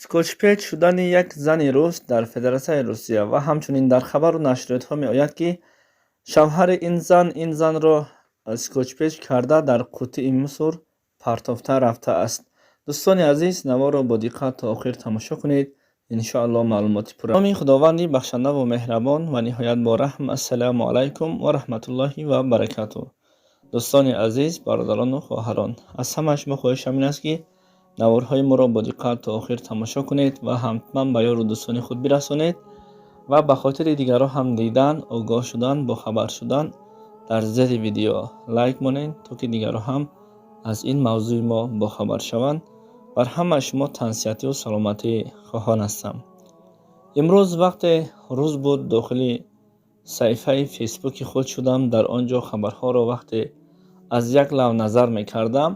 Скотчпеч шудани як зани рус дар Федератсияи Русия ва ҳамчунин дар хабару нашриётҳо меояд, ки шавҳари ин зан ин занро скотчпеч карда, дар қуттии мусор партофта рафтааст. Дӯстони азиз, наворро бо диққат то охир тамошо кунед, иншоалло маълумоти пурра. Номи Худованди бахшандаву меҳрабон ва ниҳоят бораҳм. Ассалому алайкум ва раҳматуллоҳи ва баракатуҳ. Дӯстони азиз, бародарону хоҳарон, аз ҳамаи шумо хоҳишам ин аст, ки наворҳои моро бо диққат то охир тамошо кунед ва ҳатман ба ёру дӯстони худ бирасонед ва ба хотири дигарро ҳам дидан, огоҳ шудан, бохабар шудан, дар зери видео лайк монед, то ки дигарро ҳам аз ин мавзӯи мо бохабар шаванд. Бар ҳамаи шумо тансиҳатию саломатӣ хоҳон ҳастам. Имрӯз вақте рӯз буд, дохили саҳифаи Фейсбуки худ шудам. Дар он ҷо хабарҳоро вақте аз як лав назар мекардам,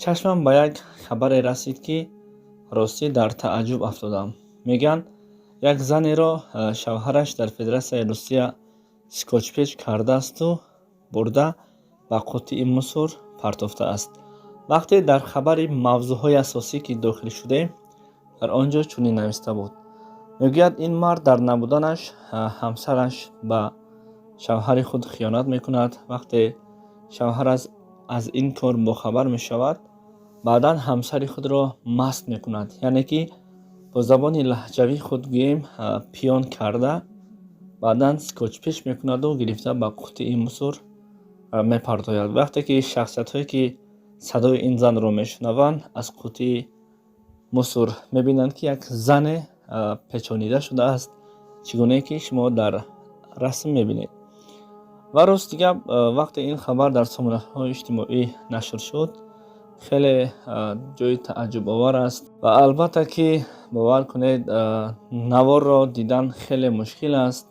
чашмам ба як хабаре расид, ки ростӣ дар тааҷҷуб афтодам. Мегӯянд, як занеро шавҳараш дар Федератсияи Русия скотчпеч кардаасту бурда ба қуттии мусор партофтааст. Вақте дар хабари мавзӯъҳои асосӣ ки дохил шудем, дар он ҷо чунин нависта буд. Мегӯяд, ин мард дар набуданаш ҳамсараш ба шавҳари худ хиёнат мекунад. Вақте шавҳараш аз ин кор бохабар мешавад, баъдан ҳамсари худро маст мекунад, яъне ки бо забони лаҳҷавии худ гӯем, пиён карда, баъдан скотчпеч мекунаду гирифта ба қуттии мусор мепартояд. Вақте ки шахсиятҳое ки садои ин занро мешунаванд, аз қуттии мусор мебинанд, ки як зане печонида шудааст, чӣ гунае ки шумо дар расм мебинед. Ва рости гап, вақте ин хабар дар сомонаҳои иҷтимоӣ нашр шуд, хеле ҷои тааҷҷубовар аст ва албатта ки бовар кунед, наворро дидан хеле мушкил аст.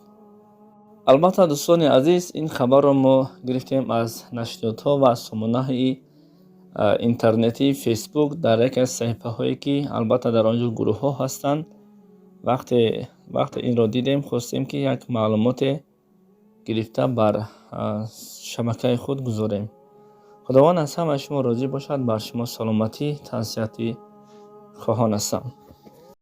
Албатта, дӯстони азиз, ин хабарро мо гирифтем аз нашриётҳо ва аз сомонаҳои интернетии Фейсбук, дар яке аз саҳифаҳое ки албатта дар он ҷо гурӯҳҳо ҳастанд. Вақте инро дидем, хостем, ки як маълумоте гирифта бар шабакаи худ гузорем. Худованд аз ҳамаи шумо розӣ бошад. Бар шумо саломатӣ, тансиҳатӣ хоҳон ҳастам.